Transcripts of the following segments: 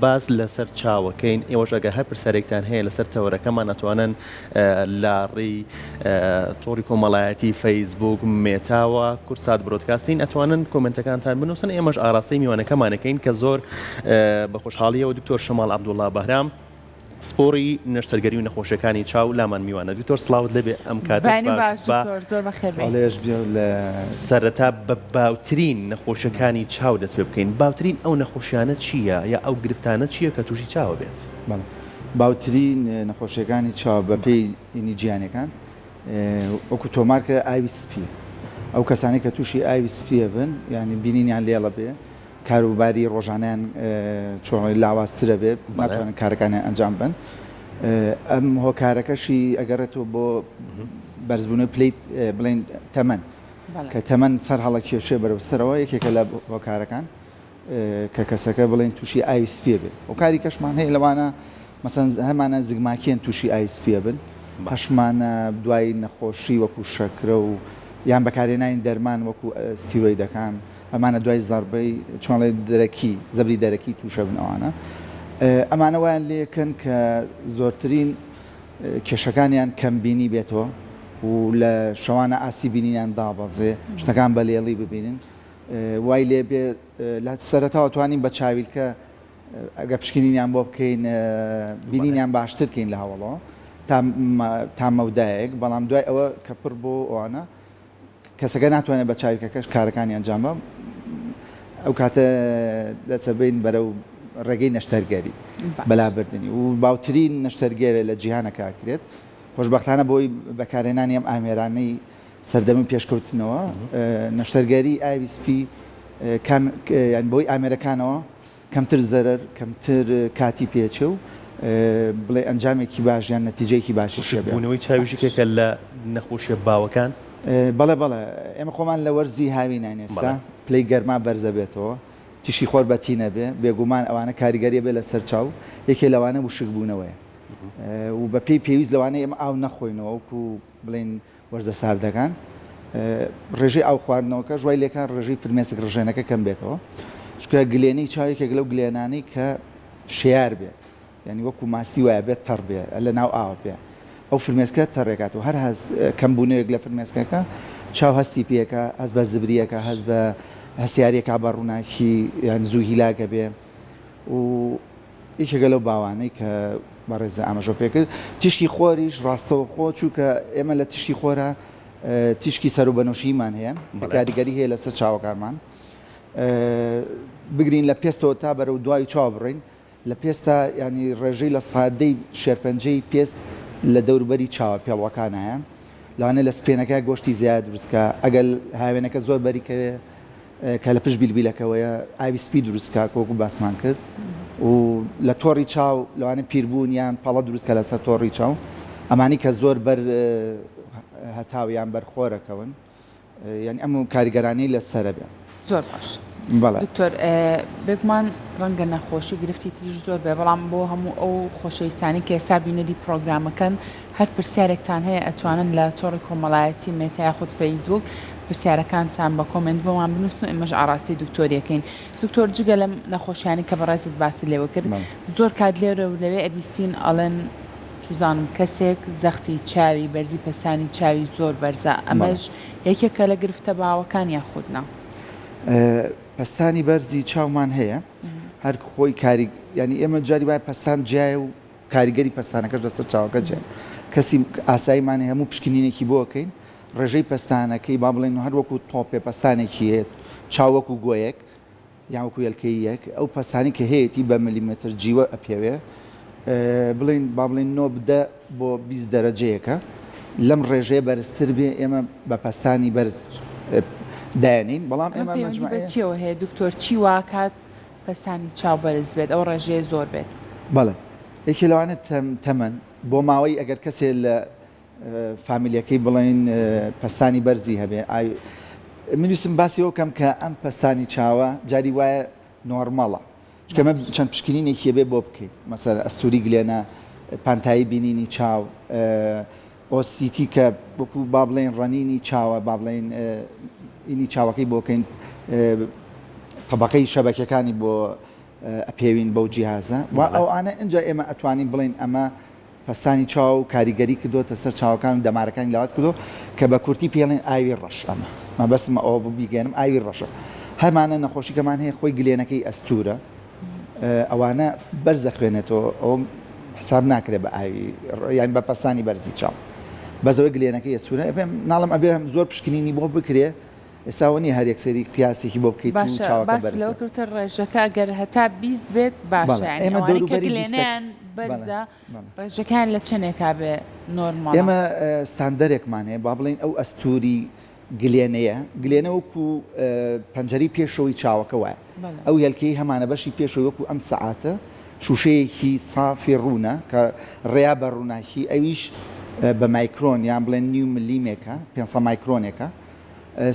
باس لەسەر چاوەکەین، ئێوەش ئەگەر هەر پرسیارێکتان هەیە لەسەر تەوەرەکەمان ئەتوانن لە ڕێی تۆڕی کۆمەڵایەتی فەیسبووک، مێتاوە، کوردسات برۆدکاستین ئەتوانن کۆمێنتەکانتان بنووسن، ئێمەش ئاراستەی میوانەکەمان ئەکەین کە زۆر بە خۆشحاڵیەوە دکتۆر شەماڵ عەبدوڵا بەهرام پسپۆڕی نەشتەرگەری و نەخۆشیەکانی چاو لامان میوانە. دکتۆر سڵاوت لێبێ ئەم کاتەت بەیانی باش باش با دکتۆر زۆر بەخێر بێی. سڵاو لێش بێ و لە. سەرەتا بە باوترین نەخۆشیەکانی چاو دەست پێ بکەین باوترین ئەو نەخۆشیانە چییە یا ئەو گرفتانە چییە کە تووشی چاوە بێت؟ بەڵێ باوترین نەخۆشیەکانی چاو بە پێی ینی جیهانیەکان وەکو تۆمار کرا ئاوی سپیە ئەو کەسانەی کە تووشی ئاوی سپیە بن یانی بینینیان لێڵە بێ کاروباری ڕۆژانەیان چۆن لاوازترە بێ ناتوانن کارەکانیان ئەنجام بەن ئەم هۆکارەکەشی ئەگەڕێتەوە بۆ بەرزبوونەوەی پلەی بڵێن تەمەن کە تەمەن سەر هەڵەکێشێ بەرەو سەرەوە یەکێکە لە هۆکارەکان کە کەسەکە بڵێن تووشی ئاوی سپیە بێ هۆکاری کەشمان هەیە لەوانە مەسەن هەمانە زگماکیەن تووشی ئاوی سپیە بن هەشمانە دوای نەخۆشی وەکو شەکرە و یان بەکارهێنانی دەرمان وەکو ستیرۆیدەکان ئەمانە دوای زەڕبەی چۆن ئەڵێ دەرەکی زەبری دەرەکی تووشە بن ئەوانە ئەمانە وایان لێکەن کە زۆرترین کێشەکانیان کەمبینی بێتەوە و لە شەوانە ئاستی بینینیان دابەزێ شتەکان بە لێڵی ببینن وای لێ بێ لە سەرەتاوە توانین بە چاویلکە ئەگە پشکنینیان بۆ بکەین بینینیان باشتر کەین لە هەوڵەوە تا مەودایەک بەڵام دوای ئەوە کە پڕ بۆ ئەوانە کەسەکە ناتوانێت بە چاویلکەکەش کارەکانی ئەنجام بە ئەو کاتە دەچەبین بەرەو ڕێگەی نەشتەرگەری بەلابردنی و باوترین نەشتەرگەرە لە جیهانەکە کرێت خۆشببختانە بۆی بەکارهێنانی ئەم ئامێرانەی سەردەمی پێشکەوتنەوە نەشتەرگەری ئاوی سپی یان بۆی ئامێرەکانەوە کەمتر زەرەر، کەمتر کاتی پێچێ و بڵێ ئەنجامێکی باش یان نەتیجەیەکی باشیش هەبێ. وشکبوونەوەی چاویش یەکێکە لە نەخۆشیە باوەکان؟ بەڵێ بەڵێ ئێمە خۆمان لە وەرزی هاویناین ئێستا پلەی گەرما بەرزەبێتەوە تیشکی خۆر بەتینە بێ بێگومان ئەوانە کاریگەریە بێ لەسەر چاو یەکێ لەوانە وشکبوونەوەیە و بەپێی پێویست لەوانەیە ئێمە ئاو نەخۆینەوە وەکو بڵێین وەرزە ساردەکان ڕێژەی ئاو خواردنەوەکەش وای لێکا ڕێژەی فرمێسک ڕژێنەکە کەم بێتەوە چونکە گلێنەی چاو یەکێک لەو گلێنانەی کە شێیار بێ یعنی وەکو ماسی وایە بێت تەڕ بێ لە ناو ئاوە بێ ئەو فرمێسکە تەڕێکات و هەر هەست کەمبوونەوەیەک لە فرمێسکەکە چاو هەستی پێکە هەست بە زبریەکە هەست بە هەستیاریەکە بە ڕووناکی یان زوو هیلاکە بێ و یەکێکە لەو باوانەی کە بەڕێزە ئاماژە پێکرد تیشکی خۆریش ڕاستەوخۆ چووکە ئێمە لە تیشکی خۆرە تیشکی سەر و بەنەوشیمان هەیە کاریگەری هەیە لەسەر چاوەکانمان بگرین لە پێستەوە تا بەرەو دوای چاو بڕین لە پێستا ینی ڕێژەی لە سادەی شێرپەنجەی پێست لە دەوروبەری چاوە پێڵوەکانایە لەوانەیە لە سپێنەکە گۆشتی زیاد دروستکە ئەگەر هاوێنەکە زۆر بەریکەوێ کە لە پشت بیلبیلەکەوەیە ئاوی سپی دروست کا کە وەکو باسمان کرد و لە تۆڕی چاو لەوانەیە پیربوون یان پەڵە دروست کە لەسەر تۆڕی چاو ئەمانی کە زۆر بەر هەتاو یان بەر خۆرەکەون یعنی ئەم کاریگەرانەی لەسەرە بێ. زۆر باش بەڵێ. دکتۆر بێگومان ڕەنگە نەخۆشی گرفتی تریش زۆر بێ بەڵام بۆ هەموو ئەو خۆشەویستانی کە ئێستا بینەری پرۆگرامەکەن هەر پرسیارێکتان هەیە ئەتوانن لە تۆڕی کۆمەڵایەتی مێتا یاخود فەیسبووک پرسیارەکانتان بە کۆمێنت بۆمان بنووسن و ئێمەش ئاڕاستەی دکتۆری ئەکەین. دکتۆر جگە لەم نەخۆشیانەی کە بەڕێزت باست لێوە کرد زۆر کات لێرە و لەوێ ئەبیستین ئەڵێن چوزانم کەسێک زەختی چاوی بەرزی پەستانی چاوی زۆر بەرزە ئەمەش یەکێکە لە گرفتە باوەکان یاخود نا؟ پەستانی بەرزی چاومان هەیە هەر خۆی کاری یانی ئێمە جاری وایە پەستان جیایە و کاریگەری پەستانەکەش لەسەر چاوەکە جیایە. کەسی ئاساییمان هەیە هەموو پشکنینێکی بۆ ئەکەین ڕێژەی پەستانەکەی با بڵێین هەر وەکو تۆپێ پەستانێکی هەیە چاو وەکو گۆیەک یان وەکو یەلکەییەک ئەو پەستانی کە هەیەتی بە ملیمەتر جیوە ئەپێوێ بڵێین با بڵێین نۆ دە بۆ 20 دەرەجەیەکە لەم ڕێژەیە بەرزتر بێ ئێمە بە پەستانی بەرز دایەنین بەڵام ئەمە ئێمە پەیوەندی بە مەجموعەیە چیەوە هەیە دکتۆر چی واکات پەستانی چاو بەرز بێت ئەو ڕێژەیە زۆر بێت؟ بەڵێ یەکێ لەوانە تەمەن بۆ ماوەی ئەگەر کەسێ لە فامیلیەکەی بڵێین پەستانی بەرزی هەبێ ئای من ویستم باسی ئەوە بکەم کە ئەم پەستانی چاوە جاری وایە نۆرمەڵە چونکە ئەمە چەند پشکنینێکی هەبێ بۆ بکەین مەسەلەن ئەستوری گلێنە پانتایی بینینی چاو OCT کە وەکو با بڵێین ڕەنینی چاوە با بڵێین ئینی چاوەکەی بۆ بکەین تەبەقەی شەبەکیەکانی بۆ. ئەپێوین بەو جیهازە و ئەوانە ئینجا ئێمە ئەتوانین بڵێین ئەمە پەستانی چاو کاریگەری کردۆتە سەر چاوەکان و دەمارەکانی لاواز کردووە کە بە کورتی پێی ئەڵێن ئاوی ڕەش ئەمە مەبەستمە ئەوە بوو بیگەیەنم ئاوی ڕەشە هەمانە نەخۆشیکەمان هەیە خۆی گلێنەکەی ئەستوورە ئەوانە بەرز ئەخوێنێتەوە ئەوە حساب ناکرێت بە ئاوی یان بە پەستانی بەرزی چاو بەس ئەوەی گلێنەکەی ئەستوورە پێم ناڵم ئەبێ زۆر پشکنینی بۆ بکرێ ئێستا ئەوە نییە هەر یەک سەیری قیاسێکی بۆ بکەیت و باشە چاوەکە باست بەرز لەوە بێت. کرد ڕێژەکە ئەگەر هەتا 20 بێت باشە بەڵێ یانی ئێمە ئەوانەی کە دەوروبەری بیستەک گلێنەیان بەڵێ بەرزە بەڵێ. ڕێژەکەیان لە چەنێکا بێ نۆرماڵە؟ ئێمە ستاندەرێکمان هەیە با بڵێین ئەو ئەستووری گلێنەیە، گلێنە وەکو پەنجەرەی پێشەوەی چاوەکە وایە، بەڵێ. ئەو هێلکەی هەمانە بەشی پێشەوەی وەکو ئەم سەعاتە شووشەیەکی سافی ڕوونە کە ڕێیا بە ڕووناکی ئەویش بە مایکرۆن یان بڵێن نیو ملیمێکە 500 مایکرۆنێکە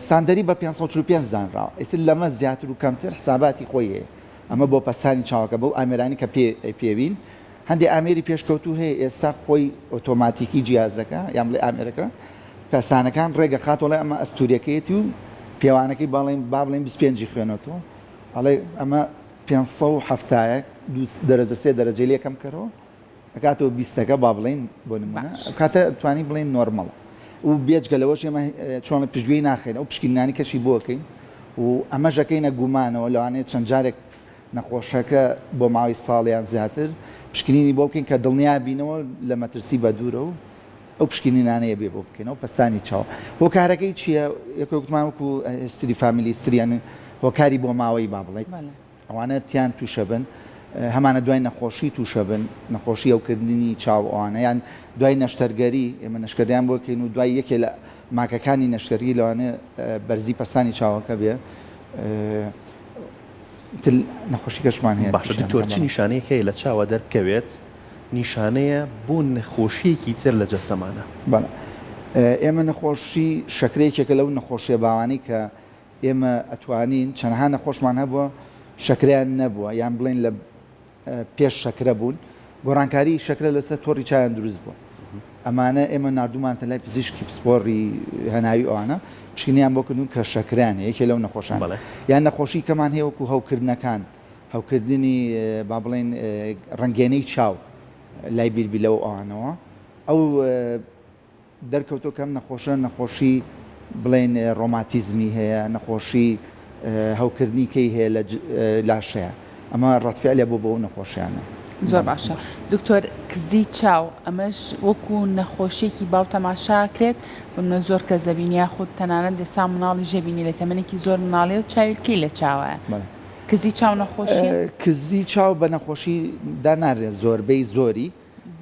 ستاندەری بە 545 دانراوە ئیتر لەمە زیاتر و کەمتر حساباتی خۆی هەیە ئەمە بۆ پەستانی چاوەکە بەو ئامێرانی کە پێ ئەیپێوین هەندێ ئامێری پێشکەوتوو هەیە ئێستا خۆی ئۆتۆماتیکی جیازەکە یان بڵێ ئامێرەکە پەستانەکان ڕێگە خات وڵێ ئەمە ئەستوریەکەیەتی و پێوانەکەی باڵێن با بڵێن 25 خوێنەوە ئەڵێ ئەمە 570 دوو دەرەجە سێ دەرەجەی لێکەم کەرەوە ئەکاتەوە بیستەکە با بڵێین بۆ نمونە باش. ئەو کاتە توانی بڵێین نۆرمەڵە و بێجگە لەوەش ئێمە چۆن پشتگوێی ناخەین ئەو پشکنینانی کەشی بۆ ئەکەین و ئەمەش ئەکەینە گومانەوە لەوانەیە چەند جارێک نەخۆشەکە بۆ ماوەی ساڵ یان زیاتر پشکنینی بۆ بکەین کە دڵنیا بینەوە لە مەترسی بەدوورە و ئەو پشکنینانەیە بێ بۆ بکەینەوە پەستانی چاو هۆکارەکەی چییە یەکێک وتمان وەکو history family history یان هۆکاری بۆ ماوەی با بڵێیت بەڵێ. ئەوانە تیان توشەبن هەمانە دوای نەخۆشی توشەبن نەخۆشی هەوکردنی چاو ئەوانە یان دوای نەشتەرگەری ئێمە نەشکەریان بۆ کەین و دوای یەکێ لە ماکەکانی نەشتەرگی لەوانەیە بەرزی پەستانی چاوەکە بێ تر نەخۆشی کەشمان هەیە باشە دکتۆر چ نیشانەیەک هەیە لە چاوە دەربکەوێت نیشانەیە بۆ نەخۆشیەکی تر لە جەستەمانە؟ بەڵێ ئێمە نەخۆشی شەکرە یەکێکە لەو نەخۆشیە باوانەی کە ئێمە ئەتوانین چەنەها نەخۆشمان هەبووە شەکرەیان نەبووە یان بڵێین لە پێش شەکرە بوون گۆڕانکاری شەکرە لەسەر تۆڕی چایان دروست بووە ئەمانە ئێمە ناردومانتە لای پزیشکی پسپۆڕی هەناوی ئەوانە پشکنیان بۆ کردوون کە شەکران یەکێ لەو نەخۆشان یان نەخۆشی کەمان هەیە وەکو هەوکردنەکان هەوکردنی با بڵێن ڕەنگێنەی چاو لای بیربیلەوە ئەوانەوە ئەو دەرکەوتووە کە ئەم نەخۆشە نەخۆشی بڵێین ڕۆماتیزمی هەیە، نەخۆشی هەوکردنی کەی هەیە لە لاشەیە، ئەمە ڕەد فعلە بۆ بۆ ئەو نەخۆشیانە. زۆر باشە دکتۆر کزی چاو ئەمەش وەکو نەخۆشیەکی باو تەماشا ئەکرێت بۆ نمونە زۆر کەس دەبینی یاخود تەنانەت ئێستا مناڵیش دەبینی لە تەمەنێکی زۆر مناڵیەوە چاویلکەی لە چاوایە بەڵێ. کزی چاو نەخۆشیە؟ کزی چاو بە نەخۆشی دانارێت زۆربەی زۆری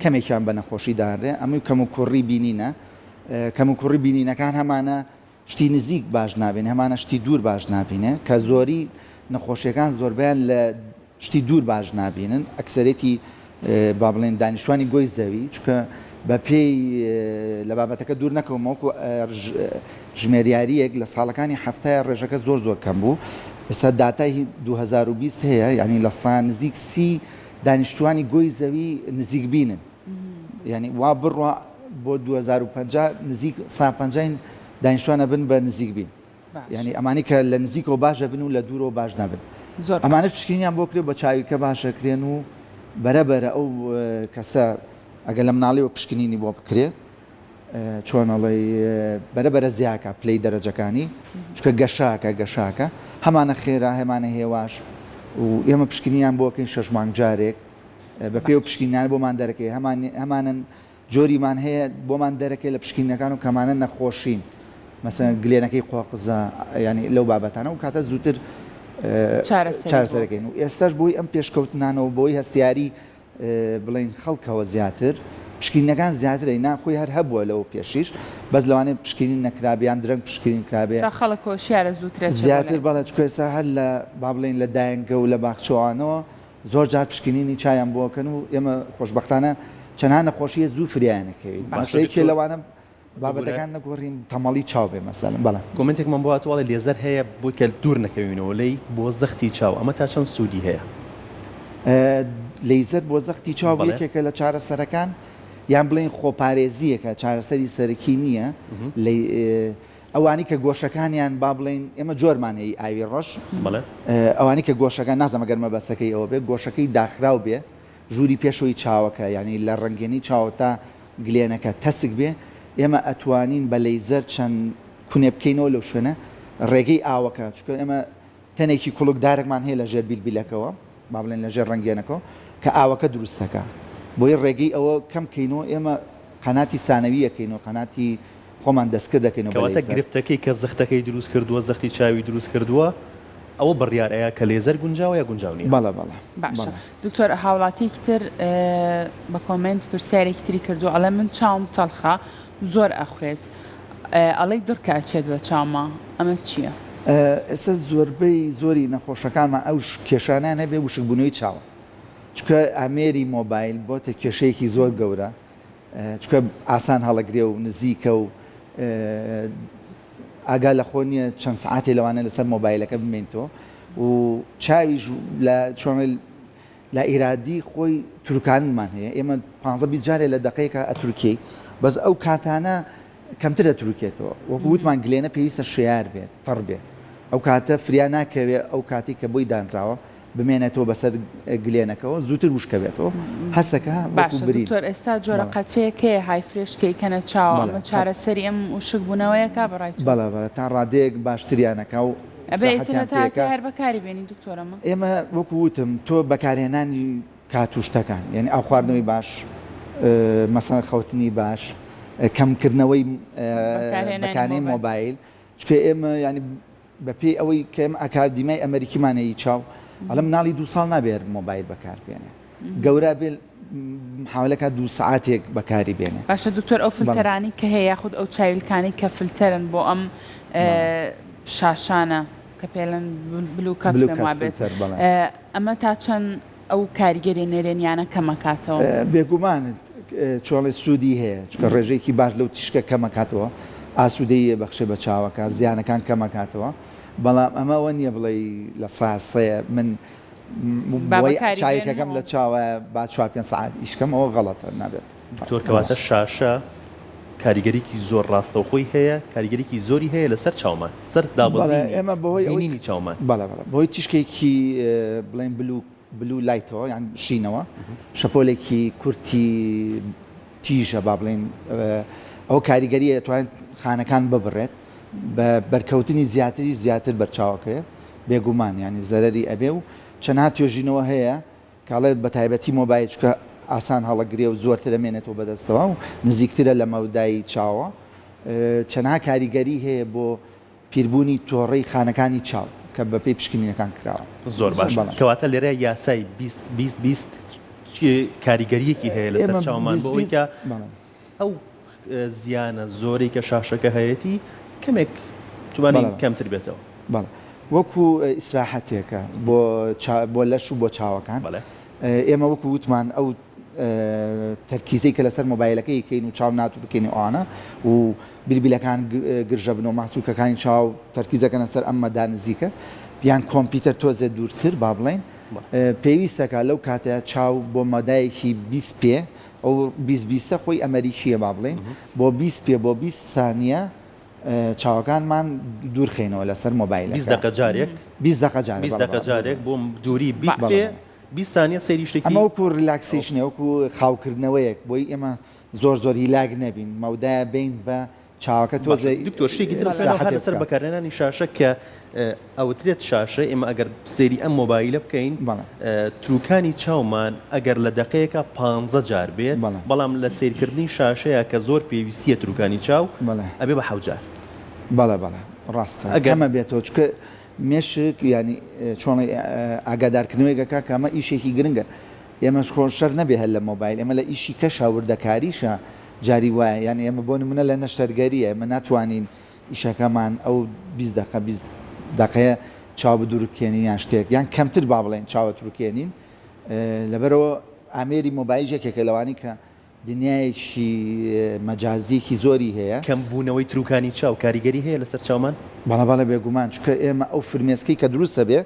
کەمێکیان بە نەخۆشی دانرێ، ئەمەی کەموکوڕی بینینە، کەموکوڕی بینینەکان هەمانە شتی نزیک باش نابینێ، هەمانە شتی دوور باش نابینێ، کە زۆری نەخۆشیەکان زۆربەیان لە شتی دوور باش نابینن، ئەکسەرێتی با بڵێن دانیشتوانی گۆی زەوی، چونکە بە پێی لە بابەتەکە دوور نەکەومەوە وەکو ژمێریاریەک لە ساڵەکانی حەفتایە ڕێژەکە زۆر زۆر کەم بوو، ئێستا داتای 2020 هەیە یانی لە سا نزیک 30 دانیشتوانی گۆی زەوی نزیک بینن یانی وا بڕوا بۆ 2050 نزیک سا پەنجای دانیشتوان ئەبن بە نزیک بین یانی ئەمانی کە لە نزیکەوە باش ئەبن و لە دوورەوە باش نابن زۆر ئەمانەش پشکنینیان بۆ کرێ بە چاویلکە باش ئەکرێن و بەرە بەرە ئەو کەسە ئەگەر لە مناڵیەوە پشکنینی بۆ بکرێ چۆن ئەڵێی بەرە بەرە زیاکا پلەی دەرەجەکانی چونکە گەشاکە گەشاکە هەمانە خێرا هەمانە هێواش و ئێمە پشکنیان بۆ کەین شەش مانگ جارێک بە پێ و پشکینان بۆمان دەرەکەی هەمان هەمانن جۆریمان هەیە بۆمان دەرەکەی لە پشکینەکان و کەمانە نەخۆشین مەسەن گلێنەکەی قۆقزە ینی لەو بابەتانە و کاتە زووتر چارەسەرەکەین و ئێستاش بۆی ئەم پێشکەوتنانەوە بۆی هەستیاری بڵێین خەڵکەوە زیاتر پشکینەکان زیاترە نا خۆی هەر هەبووە لەوە پێشیش بەس لەوانەیە پشکینین نەکرابێ یان درەنگ پشکینین کرابێ. ئێستا خەڵک هۆشیارە زووتر ئەچێ بۆ زیاتر لای. بەڵێ چونکە ئێستا هەر لە با بڵێین لە دایەنگە و لە باخچەوانەوە زۆر جار پشکنینی چاویان بۆ ئەکەن و ئێمە خۆشبەختانە چەندها نەخۆشی هەیە زوو فریایان ئەکەوین باشە مەسەلەن یەکێ دکتۆر لەوانە ببورە. بابەتەکان نەگۆڕین تەمەڵی چاو بێ مەسەلەن بەڵێ. کۆمێنتێکمان بۆ هاتووە ئەڵێ لێزەر هەیە بۆی کە دوور نەکەوینەوە لێی بۆ زەختی چاو ئەمە تا چەند سوودی هەیە؟ لەیزەر بۆ زەختی چاو بەڵێ. یەکێکە لە چارەسەرەکان یان بڵێین خۆپارێزییەکە چارەسەری سەرەکی نییە. ئەوانی کە گۆشەکانیان با بڵێین ئێمە جۆرمان هەیە ئاوی ڕەش ئەوانی کە گۆشەکان نازانم گەر مەبەستەکەی ئەوە بێ گۆشەکەی داخراو بێ ژووری پێشەوەی چاوەکە یانی لە ڕەنگێنەی چاوە تا گلێنەکە تەسک بێ ئێمە ئەتوانین بە لەیزەر چەند کونێ بکەینەوە لەو شوێنە ڕێگەی ئاوەکە چونکە ئێمە تەنێکی کوڵک دارێکمان هەیە لە ژێر بیلبیلەکەوە با بڵێن لە ژێر ڕەنگێنەکەوە کە ئاوەکە دروست دەکا بۆیە ڕێگەی ئەوە کەم کەینەوە ئێمە قەناتی سانەوی ئەکەینەوە قەناتی خۆمان دەستکرد دەکەینەوە بە کەواتە لەیزەر. گرفتەکەی کە زەختەکەی دروست کردووە زەختی چاوی دروست کردووە ئەوە بڕیار ئەیا کە لێزەر گونجاوە یا گونجاو نییە؟ بەڵێ بەڵێ باشە بەڵێ. دکتۆر هاوڵاتیەکی تر بە کۆمێنت پرسیارێکی تری کردووە ئەڵێ من چاوم تەڵخە زۆر ئەخورێت ئەڵێی دڕکە ئەچێت بە چاوما ئەمە چیە؟ ئێستا زۆربەی زۆری نەخۆشەکانمان ئەو کێشانەیان هەبێ وشکبوونەوەی چاوە چونکە ئامێری مۆبایل بۆتە کێشەیەکی زۆر گەورە چونکە ئاسان هەڵەگرێ و نزیکە و ئاگا لە خۆ نییە چەند سعاتێ لەوانە لەسەر مۆبایلەکە بمێنیتەوە و چاویش لە چۆن لە ئیرادی خۆی تورکانمان هەیە ئێمە پانزە 20 جارێ لە دەقەیەکا ئەتورکێی بەس ئەو کاتانە کەمتر ئەتورکێتەوە وەکو وتمان گلێنە پێویستە شێیار بێت تەڕ بێ ئەو کاتە فریا ناکەوێ ئەو کاتی کە بۆی دانراوە بمێنێتەوە بەسەر گلێنەکەوە زووتر وشکە بێتەوە هەسەکە وەکو باشە برین دکتۆر ئێستا جۆرە بەڵێ قەترەیەک هەیە های فرێش کە ئەیکەنە چاوە بەڵێ ئەمە قەت چارەسەری ئەم وشک بوونەوەیەکا بەڕای تۆ؟ بەڵێ بەڵێ تا ڕادەیەک باشتریانەکا و ئەبێ ئیتر ئیسراحەتیان هەتا پێکا. هەتایە هەر بەکاری بێنی دکتۆر ئەمە؟ ئێمە وەکو وتم تۆ بەکارهێنانی کات و شتەکان یانی ئاو خواردنەوەی باش مەسەن خەوتنی باش کەمکردنەوەی بەکارهێنانی بەکارهێنانی مۆبایل. مۆبایل چونکە ئێمە یانی بەپێی ئەوەی کە ئێمە ئەکادیمیای ئەمەریکیمان هەیە چاو ئەڵێ مناڵی دوو ساڵ نابێ هەر مۆبایل بەکار بێنێ گەورە بێ محاولە کات دوو سەعاتێک بەکاری بێنێ. باشە دکتۆر ئەو بەڵێ. فلتەرانەی کە هەیە یاخود ئەو چاویلکانەی کە فلتەرن بۆ ئەم بەڵێ. شاشانە کە پێڵێن blue cut blue پێم cut وابێت فلتەر بەڵێ. ئەمە تا چەند ئەو کاریگەریە نەرێنیانە کەمەکاتەوە؟ بێگومان چۆڵێ سوودی هەیە چونکە ڕێژەیەکی باش لەو تیشکە کەمەکاتەوە ئاسوودەیی ئەبەخشێ بە چاوەکە زیانەکان کەمەکاتەوە بەڵام ئەمە ئەوە نییە بڵێی لە سا سەیە من با بۆی بەکاری چاویلکەکەم بێنمەوە. لە چاوە با چوار پێنج سەعات ئیش کەم ئەوە غەڵەتە نابێت. دکتۆر کەواتە شاشە کاریگەریکی زۆر ڕاستەوخۆی هەیە کاریگەریکی زۆری هەیە لەسەر چاومان سەر بەڵێ دابەزینی ئێمە بەهۆی ئەوەی بینینی چاومان. بەڵێ بەڵێ بەهۆی تیشکێکی بڵێین blue blue light ەوە یان شینەوە شەپۆلێکی کورتی تیژە با بڵێین ئەوە کاریگەریە ئەتوانێت خانەکان ببڕێت بە بەرکەوتنی زیاتریش زیاتر بەرچاوەکەیە بێگومان یانی زەرەری ئەبێ و چەنها توێژینەوە هەیە کە ئەڵێ بە تایبەتی مۆبایل چونکە ئاسان هەڵەگرێ و زۆرتر ئەمێنێتەوە بەدەستەوە و نزیکترە لە مەودای چاوە چەنها کاریگەری هەیە بۆ پیربوونی تۆڕەی خانەکانی چاو کە بەپێی پشکنینەکان کراوە. زۆر باش بەڵێ. کەواتە لێرە یاسای 20 20 20 چ کاریگەریەکی هەیە لەسەر ئێمە چاومان 20 بۆ ئەوەی 20 کە بەڵێ. ئەو زیانە زۆرەی کە شاشەکە هەیەتی کەمێک توانین بەڵێ. کەمتر بێتەوە. بەڵێ وەکو ئیسراحەتێکە بۆ بۆ لەش و بۆ چاوەکان. بەڵێ. ئێمە وەکو وتمان ئەو تەرکیزەی کە لەسەر مۆبایلەکە یکەین و چاو ناتورکێنی ئەوانە و بیلبیلەکان گرژە بن و ماسولکەکانی چاو تەرکیزەکەنە سەر ئەم مەدا نزیکە یان کۆمپیوتەر تۆزێ دوورتر با بڵێین پێویستەکە لەو کاتەیە چاو بۆ مەدایەکی 20 پێ ئەو 20 بیستە خۆی ئەمەریکیە با بڵێین بۆ 20 پێ بۆ 20 سانیە چاوەکانمان دوورخەینەوە لەسەر مۆبایلەکە. 20 دەقە جارێک. 20 دەقە جارێک. 20 دەقە جارێک بۆ دووری 20 پێ 20 سانیە سەیری شتێکی. ئەمە وەکو relaxation ە وەکو خاوکردنەوەیەک بۆی ئێمە زۆر زۆر هیلاک نەبین مەودایە بین بە چاوەکە تۆزێ باشە دکتۆر شتێکی تر بخوێنەوە هەر ئیسراحەتێ لەسەر بکا. بەکارهێنانی شاشە کە ئەوترێت شاشە ئێمە ئەگەر سەیری ئەم مۆبایلە بکەین بەڵێ. تروکانی چاومان ئەگەر لە دەقەیەکا پانزە جار بێت بەڵێ. بەڵام لە سەیرکردنی شاشەیا کە زۆر پێویستیە تروکانی چاو بەڵێ. ئەبێ بە حەوت جار. بەڵێ بەڵێ ڕاستە ئەگەر. کەمە بێتەوە چونکە مێشک یانی چۆن ئاگادارکردنەوەیەک ئەکا کە ئەمە ئیشێکی گرنگە ئێمەش خۆ شەرت نەبێ هەر لە مۆبایل ئێمە لە ئیشی کەشا وردەکاریشا جاری وایە یانی ئێمە بۆ نمونە لە نەشتەرگەریە ئێمە ناتوانین ئیشەکەمان ئەو 20 دەقە 20 دەقەیە چاو بدورکێنین یان شتێک یان کەمتر با بڵێن چاوە تورکێنین لەبەرەوە ئامێری مۆبایل یەکێکە لەوانی کە دنیایەکی مەجازیەکی زۆری هەیە. کەم بوونەوەی تروکانی چاو کاریگەری هەیە لەسەر چاومان؟ بەڵێ بەڵێ بێگومان چونکە ئێمە ئەو فرمێسکەی کە دروست دەبێ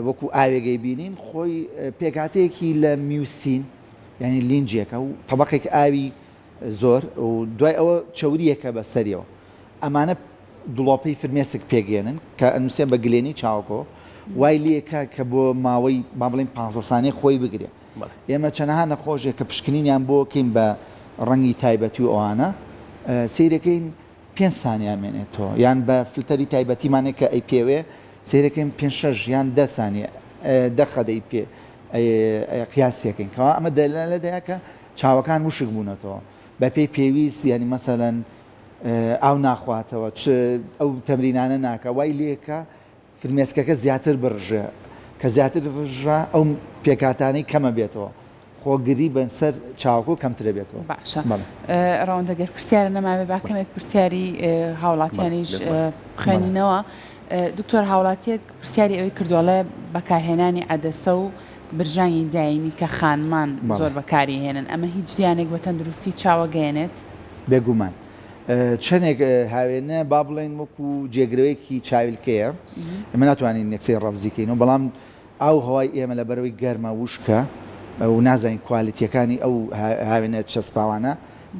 وەکو ئاوێک ئەیبینین خۆی پێکهاتەیەکی لە mucin یانی لینجێکە و تەبەقێک ئاوی زۆر و دوای ئەوە چەوریەکە بەسەریەوە ئەمانە. دڵۆپەی فرمێسک پێک یەنن کە ئەنووسێ بە گلێنەی چاوەکەوە وای لێکا کە بۆ ماوەی با بڵێین 15 سانیە خۆی بگرێ. ئێمە چەنەها نەخۆشێک کە پشکنینیان بۆ کەین بە ڕەنگی تایبەتی و ئەوانە سەیرەکەین پێنج سانیە ئەمێنێتەوە یان بە فلتەری تایبەتیمان هەیە کە ئەیپێوێ سەیرەکەین پێنج شەش یان دە سانیە دە خەت ئەیپێ قیاسیەکەین کەوا ئەمە دەلالەت دەیا کە چاوەکان وشک بوونەتەوە بەپێی پێویست یانی مەسەلەن ئاو ناخواتەوە چ ئەو تەمرینانە ناکا وای لێکا فرمێسکەکە زیاتر بڕژێ، کە زیاتر ڕژا ئەو پێکهاتانەی کەمە بێتەوە، خۆگری بە سەر چاوەکەوە کەمترە بێتەوە. باشە ڕەوەند گەر پرسیارە نەمابێ با کەمێک پرسیاری هاوڵاتیانیش بخوێنینەوە. دکتۆر هاوڵاتیەک پرسیاری ئەوەی کردووە ئەڵێ بەکارهێنانی عەدەسە و برژانگی دایمی کە خانمان زۆر بەکاری هێنن ئەمە هیچ زیانێک بە تەندروستی چاوە گەیەنێت؟ بێگومان. چەنێک هاوێنە با بڵێین وەکو جێگرەوەیەکی چاویلکەیە ئێمە ناتوانین یەکسەر ڕەفزی کەینەوە بەڵام ئاو هەوای ئێمە لەبەرەوەی گەرمە وشکە و نازانین کوالتیەکانی ئەو هاوێنە چەسپاوانە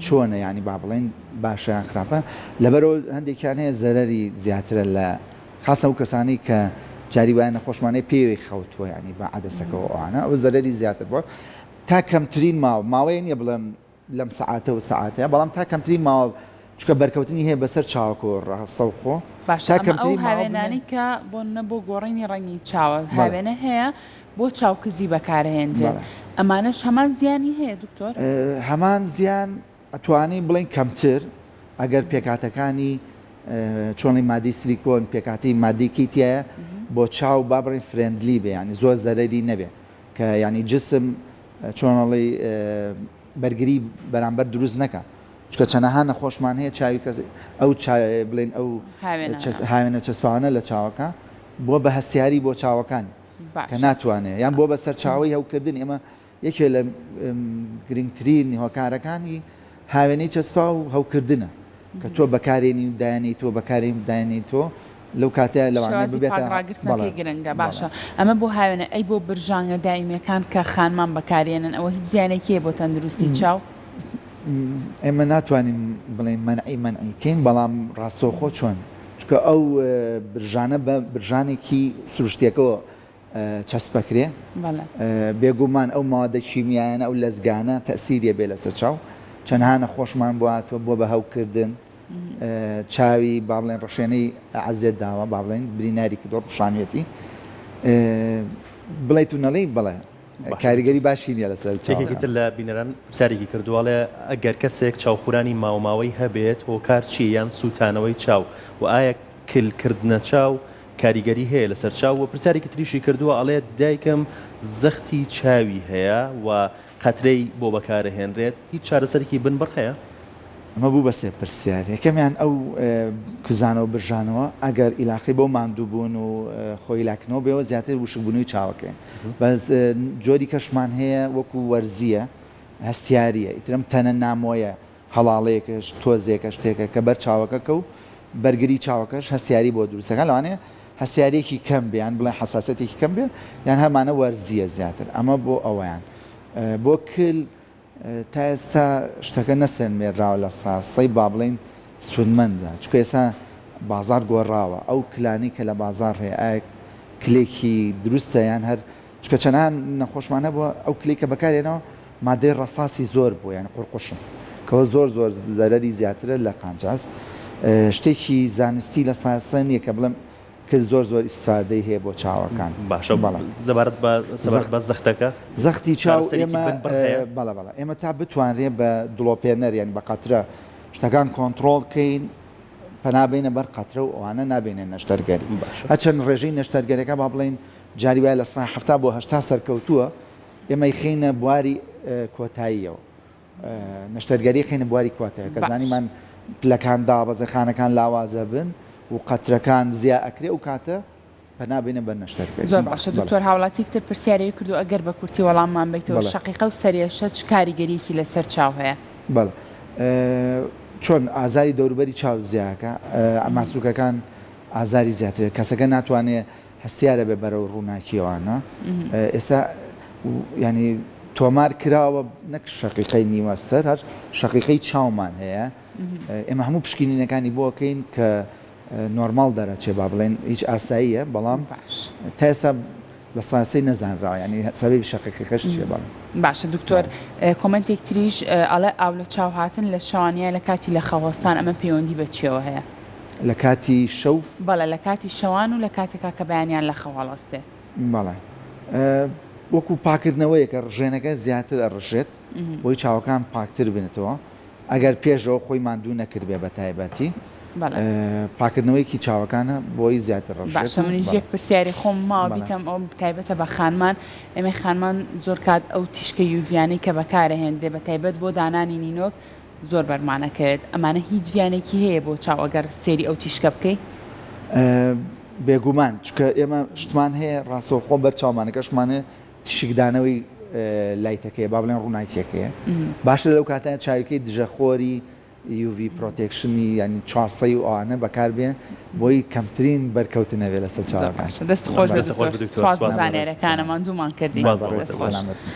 چۆنە ینی با بڵێن باشە یان خراپە لەبەرەوە هەندێکیان هەیە زەرەری زیاترە لە خاصە ئەو کەسانەی کە جاری وایە نەخۆشمانەیە پێوەی خەوتووە ینی بە عەدەسەکەەوە ئەوانە ئەو زەرەری زیاتر بووە تا کەمترین ماوە ماوەیە نییە بڵێم لەم سەعاتە و سەعاتەیە بەڵام تا کەمترین ماوە چونکە بەرکەوتنی هەیە بەسەر چاوەکەوە ڕاستەوخۆ باشە تا ئەمە ئەو کەمترین ماوە بمێنێ. هاوێنانەی کە بۆ نمونە بۆ گۆڕینی ڕەنگی چاوە بەڵێ. هاوێنە هەیە بۆ چاوکزی بەکارئەهێنرێت بەڵێ. ئەمانەش هەمان زیانی هەیە دکتۆر؟ هەمان زیان ئەتوانین بڵێین کەمتر ئەگەر پێکهاتەکانی چۆنی مادەی سلیکۆن پێکهاتەی مادەیەکی تیایە بۆ چاو با بڵێین friendly بێ یانی زۆر زەرەری نەبێ کە یانی جسم چۆن ئەڵێی بەرگری بەرامبەر دروست نەکا چونکە چەنەها نەخۆشمان هەیە چاوی کەس ئەو بڵێن ئەو هاوێنە چەسپاوانە لە چاوەکە بۆ بە هەستیاری بۆ چاوەکانی کە ناتوانێت یان بۆ بە سەرچاوەی هەوکردن ئێمە یەکێ لە گرنگترین هۆکارەکانی هاوێنەی چەسپاو هەوکردنە کە تۆ بەکارێنی و دایەنێی تۆ بەکارێنی و دایەنێی تۆ لەو کاتەیا لەوانەیە شێوازی ببێتە پاک بەڵێ ڕاگرتنەکەی گرنگە بەڵێ. باشە ئەمە بۆ هاوێنە ئەی بۆ برژانگە دایمیەکان کە خانمان بەکارێنن ئەوە هیچ زیانێکی هەیە بۆ تەندروستی چاو؟ ئێمە ناتوانین بڵێین مەنعی مەنعی کەین بەڵام ڕاستەوخۆ چۆن چونکە ئەو برژانە بە برژانێکی سروشتیەکەوە چەسپەکرێ بێگومان ئەو مادە کیمیایانە ئەو لەزگانە تەسیریە بێ لەسەر چاو چەندها نەخۆشمان بۆ هاتووە بۆ بە هەوکردن چاوی با بڵێن ڕشێنەی عەزێت داوە با بڵێن بریناری کردووە ڕشانوێتی بڵیت و نەڵێی بڵێ کاریگەری باشی نییە لەسەر یەکێکی تر لە بینەران پرسیارێکی کردووە ئەڵێ ئەگەر کەسێک چاوخورانی ماوەماوەی هەبێت هۆکار چییە یان سووتانەوەی چاو و ئایا کل کردنە چاو کاریگەری هەیە لەسەر چاو وە پرسیارێکی تریشی کردووە ئەڵێت دایکم زەختی چاوی هەیە و قەترەی بۆ بەکارەهێنرێت هیچ چارەسەرێکی بنبڕ هەیە؟ ئەمە بوو بە سێ پرسیار یەکەمیان ئەو کزانەوە برژانەوە ئەگەر ئیلاقەی بەو ماندووبوون و خۆ هیلاککردنەوە بێەوە زیاتر وشکبوونەوەی چاوەکەیە بەس جۆری کەشمان هەیە وەکو وەرزییە هەستیارییە ئیتر ئەم تەنە نامۆیە هەڵاڵەیەکە تۆزێکە شتێکە کە بەر چاوەکە کەوت بەرگری چاوەکەش هەستیاری بۆ دروست دەکات لەوانەیە هەستیاریەکی کەم بێ یان بڵێن حەساسیەتێکی کەم بێ یان هەمانە وەرزیە زیاتر ئەمە بۆ ئەوەیان بۆ کل تا ئێستا شتەکە نەسەلمێنراوە لە ساسەی با بڵێین سوودمەندە چونکە ئێستا بازاڕ گۆڕاوە ئەو کلانەی کە لە بازاڕ هەیە ئایا کلێکی دروستە یان هەر چونکە چەنان نەخۆشمان هەبووە ئەو کلەی کە بەکارهێناوە مادەی ڕەساسی زۆر بووە یانی قوڕقوشم کەوە زۆر زۆر زەرەری زیاترە لە قانجاز شتێکی زانستی لە سایەسە نییە کە بڵێم کە زۆر زۆر ئیسفادەی هەیە بۆ چاوەکان. باشە بەڵێ. زەبارەت بە سەبارەت بە زەختەکە زەختی چاو چارەسەرێکی ئێمە بنبڕ هەیە؟ بەڵێ بەڵێ ئێمە تا بتوانرێ بە دڵۆپێنەر یانی بە قەترە شتەکان کۆنتڕۆڵ کەین پەنا بەینە بەر قەترە و ئەوانە نابینە نەشتەرگەری باشە. هەرچەند ڕێژەی نەشتەرگەریەکە با بڵێین جاری وایە 70% بۆ 80 سەرکەوتووە ئێمە ئەیخەینە بواری کۆتاییەوە نەشتەرگەری خەینە بواری کۆتایە کە زانیمان پلەکان دابەزێ خانەکان لاوازە بن و قەترەکان زیا ئەکرێ ئەو کاتە پەنا بینە بەر نەشتەرگەری. زۆر باشە دکتۆر هاوڵاتیەک تر پرسیارێکی کردووە ئەگەر بە کورتی وەڵاممان بەیتەوە شەقیقە و سەرێشە چ کاریگەریەکی لەسەر چاو هەیە؟ بەڵێ چۆن ئازاری دەوروبەری چاو زیاکە ماسولکەکان ئازاری زیاترە کەسەکە ناتوانێ هەستیارە بێ بەرەو ڕووناکی ئەوانە ئێستا یانی تۆمار کراوە نەک شەقیقەی نیوە سەر هەر شەقیقەی چاومان هەیە ئێمە هەموو پشکینینەکانی بۆکەین کە. نۆرماڵ دەرەچێ با بڵێن هیچ ئاساییە بەڵام باش. تا ئێستا لە ساسەی نەزانراوە یانی سەبەبی شەقەکەکەش چیە بەڵێ. باشە دکتۆر کۆمێنتێک تریش ئەڵێ ئاو لە چاو هاتن لە شەوان یا لە کاتی لە خەو هەستان ئەمە پەیوەندی بە چیەوە هەیە؟ لە کاتی شەو؟ بەڵێ لە کاتی شەوان و لە کاتێکا کە بەیانیان لە خەو هەڵەستێ. بەڵێ وەکو پاکردنەوەیەکە ڕژێنەکە زیاتر ئەڕژێت بۆی چاوەکان پاکتر بنێتەوە ئەگەر پێشەوە خۆی ماندوو نەکردبێ بە تایبەتی پاکردنەوەیەکی چاوەکانە بۆی زیاتر ڕەش باشە منیش یەک پرسیاری خۆم ماوە بیکەم ئەو تایبەتە بە خانمان ئێمەی خانمان زۆر کات ئەو تیشکە یوڤیانەی کە بەکارەهێندرێ بە تایبەت بۆ دانانی نینۆک زۆر بەرمانەکەوێت ئەمانە هیچ زیانێکی هەیە بۆ چاو ئەگەر سێری ئەو تیشکە بکەی؟ بێگومان چونکە ئێمە شتمان هەیە ڕاستەوخۆ بەر چاومانەکە شتمان هەیە تیشکدانەوەی لایتەکەیە با بڵێن ڕووناکیەکەیە باشترە لەو کاتانە چاویلکەی دژەخۆری UV protection ی یانی 400 و ئەوانە بەکاربێ بۆی کەمترین بەرکەوتن هەبێ لەسەر زۆر چاوەکان. باشە دەست خۆش بێ دەست خۆش دکتۆر بێ دکتۆر سوپاس بۆ سوپاس. زانیاریەکانە ماندوومان کردی سوپاس بۆ دەست خۆش. سەلامەت بن.